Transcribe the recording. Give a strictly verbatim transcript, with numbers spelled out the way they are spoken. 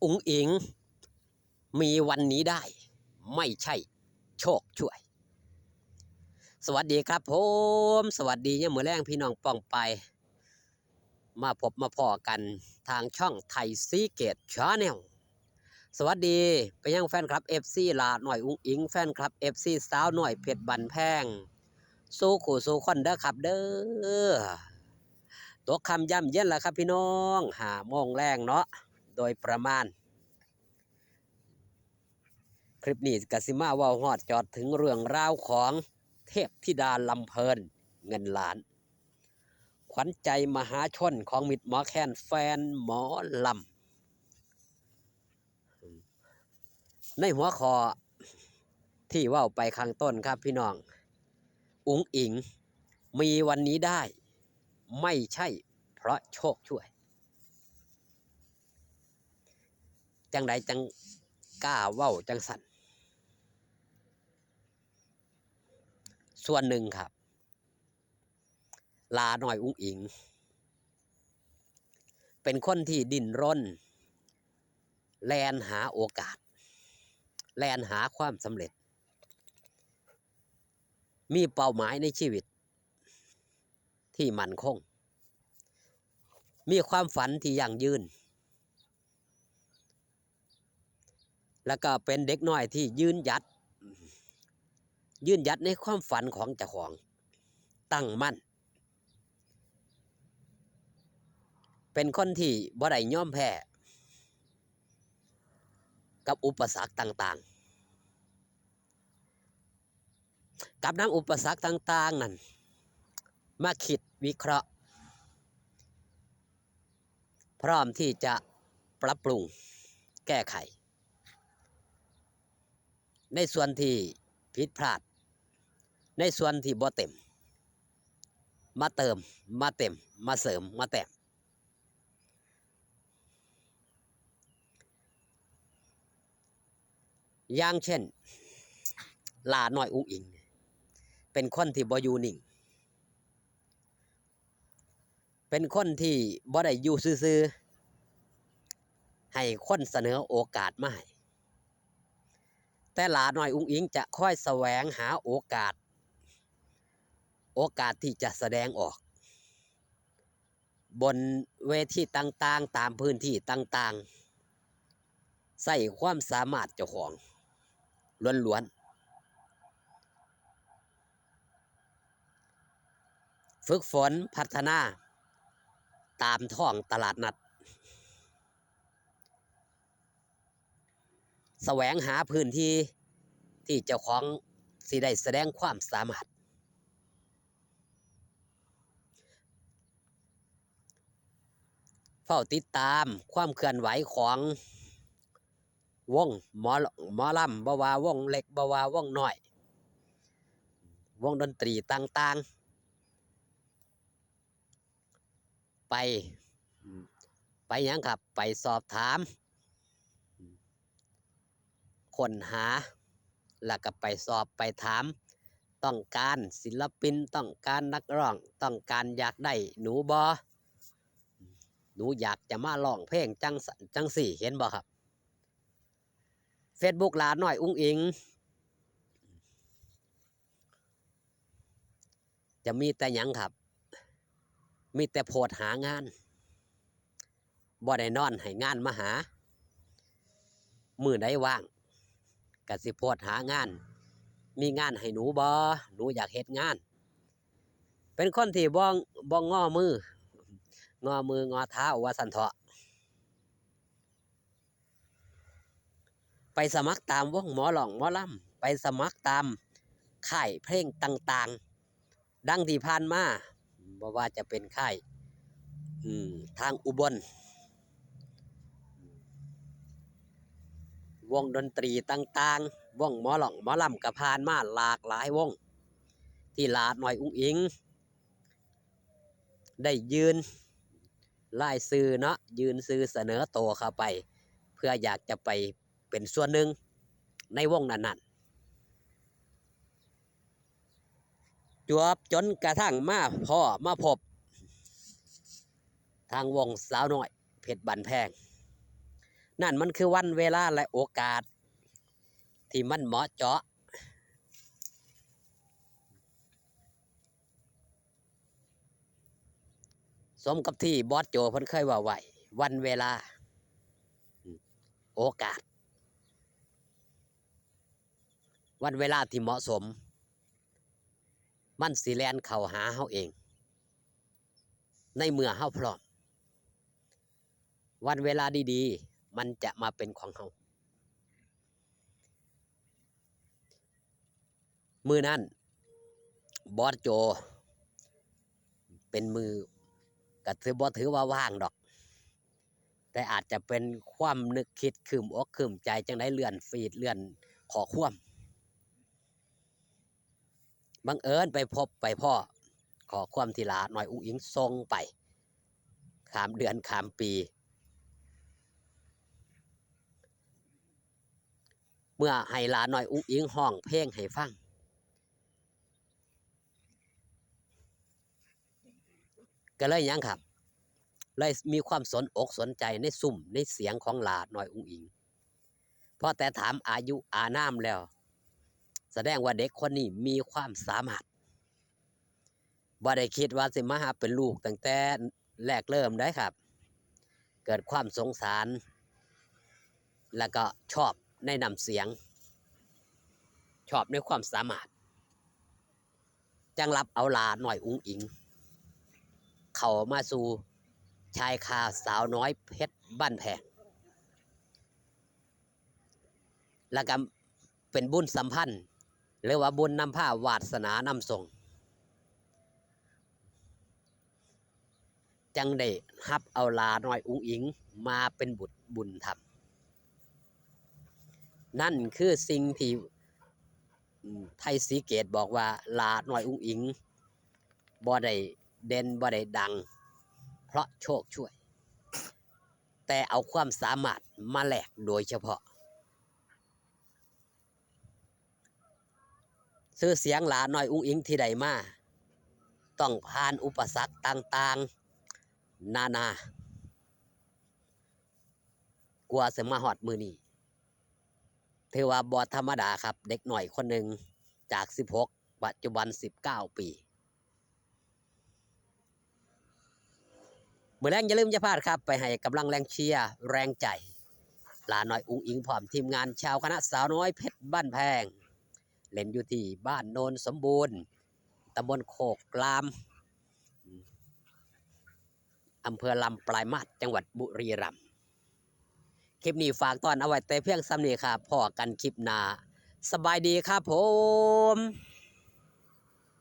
อุ๋งอิ๋ง มีวันนี้ได้ ไม่ใช่โชคช่วย สวัสดีครับผม สวัสดียามมื้อแลงพี่น้องป้องปาย มาพบมาพ้อกันทางช่องไทยซีเกตแชนแนล สวัสดีไปยังแฟนคลับ เอฟซี หล้าน้อยอุ๋งอิ๋ง แฟนคลับ เอฟซี สาวน้อยเพชรบ้านแพง สู่คู่สู่คนเด้อครับเด้อ ตกค่ำยามเย็นแล้วครับพี่น้อง ห้าโมงแลงเนาะ โดยประมาณ คลิปนี้ก็สิมาเว้าฮอดจอดถึงเรื่องราวของเทพธิดาลำเพลินเงินล้าน ขวัญใจมหาชนของมิตรหมอแคนแฟนหมอลำ ในหัวข้อที่เว้าไปข้างต้นครับพี่น้อง อุ๋งอิ๋ง มีวันนี้ได้ ไม่ใช่เพราะโชคช่วย จั่งใดจั่งกล้าเว้าจั่งซั้น ส่วนหนึ่งครับ หล้าน้อยอุ๋งอิ๋ง เป็นคนที่ดิ้นรน แล่นหาโอกาส แล่นหาความสำเร็จ มีเป้าหมายในชีวิตที่มั่นคง มีความฝันที่ยั่งยืน แล้วก็เป็นเด็กน้อยที่ยืนหยัด ยืนหยัดในความฝันของเจ้าของ ตั้งมั่น เป็นคนที่บ่ได้ยอมแพ้กับอุปสรรคต่างๆ กับนำอุปสรรคต่างๆ นั้น มาคิดวิเคราะห์ พร้อมที่จะปรับปรุงแก้ไข ในส่วนที่ผิดพลาด ในส่วนที่บ่เต็ม มาเติม มาเต็ม มาเสริม มาแต้ม อย่างเช่น หล้าน้อยอุ๋งอิ๋ง เป็นคนที่บ่อยู่นิ่ง เป็นคนที่บ่ได้อยู่ซื่อๆ ให้คนเสนอโอกาสมาให้ แต่หล้าน้อยอุ๋งอิ๋งจะคอยแสวงหาโอกาส โอกาสที่จะแสดงออก บนเวทีต่างๆ ตามพื้นที่ต่างๆ ใช้ความสามารถเจ้าของล้วนๆ ฝึกฝนพัฒนาตามท้องตลาดนัด แสวงหาพื้นที่ที่เจ้าของสิได้แสดงความสามารถ เฝ้าติดตามความเคลื่อนไหวของวงหมอ หมอลำ บ่ว่าวงเล็ก บ่ว่าวงน้อย วงดนตรีต่างๆ ไป ไปหยังครับ ไปสอบถาม ค้นหา แล้วก็ไปสอบไปถาม ต้องการศิลปิน ต้องการนักร้อง ต้องการอยากได้หนูบ่ หนูอยากจะมาร้องเพลงจั่งซั้นจั่งซี้ เห็นบ่ครับ เฟซบุ๊กหล้าน้อยอุ๋งอิ๋ง จะมีแต่หยังครับ มีแต่โพสต์หางาน บ่ได้นอนให้งานมาหา มื้อใดว่างก็สิโพสต์หางาน มีงานให้หนูบ่ หนูอยากเฮ็ดงาน เป็นคนที่บ่ บ่งอมือ งอมืองอเท้าว่าซั้นเถาะ ไปสมัครตามวงหมอร้องหมอลำ ไปสมัครตามค่ายเพลงต่างๆ ดังที่ผ่านมา บ่ว่าจะเป็นค่าย อืม ทางอุบล วงดนตรีต่างๆ วงหมอร้องหมอลำก็ผ่านมาหลากหลายวง ที่หล้าน้อยอุ๋งอิ๋ง ได้ยื่นรายชื่อเนาะ ยื่นชื่อเสนอตัวเข้าไป เพื่ออยากจะไปเป็นส่วนหนึ่งในวงนั้นๆ จวบจนกระทั่งมาพ้อมาพบ ทางวงสาวน้อยเพชรบ้านแพง ใน นั่นมันคือวันเวลาและโอกาสที่มันเหมาะเจาะ สมกับที่บอสโจเพิ่นเคยเว้าไว้ วันเวลา อืม โอกาส วันเวลาที่เหมาะสม มันสิแล่นเข้าหาเฮาเอง ในเมื่อเฮาพร้อม วันเวลาดีๆ มันจะมาเป็นของเฮา มื้อนั้น บอสโจ เป็นมื้อ ก็ถือ บ่ถือว่าว่างดอก แต่อาจจะเป็นความนึกคิดครึ้มอกครึ้มใจจั่งใด เลื่อนฟีด เลื่อนข้อความ บังเอิญไปพบไปพ้อข้อความที่หล้าน้อยอุ๋งอิ๋งส่งไป ข้ามเดือนข้ามปี เมื่อให้หล้าน้อยอุ๋งอิ๋งฮ้องเพลงให้ฟัง ก็เลยหยังครับ เลยมีความสนอกสนใจในซุมในเสียงของหล้าน้อยอุ๋งอิ๋ง พอแต่ถามอายุอานามแล้ว แสดงว่าเด็กคนนี้มีความสามารถ บ่ได้คิดว่าสิมาหาเป็นลูกตั้งแต่แรกเริ่มได้ครับ เกิดความสงสาร แล้วก็ชอบในน้ำเสียง ชอบในความสามารถ จั่งรับเอาหล้าน้อยอุ๋งอิ๋ง เข้ามาสู่ชายคาสาวน้อยเพชรบ้านแพง แล้วก็เป็นบุญสัมพันธ์ หรือว่าบุญนำพาวาสนานำส่ง จั่งได้รับเอาหล้าน้อยอุ๋งอิ๋งมาเป็นบุตรบุญธรรม นั่นคือสิ่งที่ อืม ไทยศรีเกตบอกว่า หล้าน้อยอุ๋งอิ๋งบ่ได้เด่นบ่ได้ดัง เพราะโชคช่วย แต่เอาความสามารถมาแลกโดยเฉพาะ ชื่อเสียงหล้าน้อยอุ๋งอิ๋งที่ได้มา ต้องผ่านอุปสรรคต่างๆ นานา กว่าสิมาฮอดมื้อนี้ ถือว่าบ่ธรรมดาครับ เด็กน้อยคนหนึ่งจากสิบหก ปัจจุบันสิบเก้าปี มื้อแลงอย่าลืมอย่าพลาดครับ ไปให้กำลังแรงเชียร์แรงใจ หล้าน้อยอุ๋งอิ๋งพร้อมทีมงานชาวคณะสาวน้อยเพชรบ้านแพง เล่นอยู่ที่บ้านโนนสมบูรณ์ ตำบลโคกกลาม อำเภอลำปลายมาส จังหวัดบุรีรัมย์ คลิปนี้ฝากต้อนเอาไว้แต่เพียงส่ำนี้ครับ พ้อกันคลิปหน้า สบายดีครับผม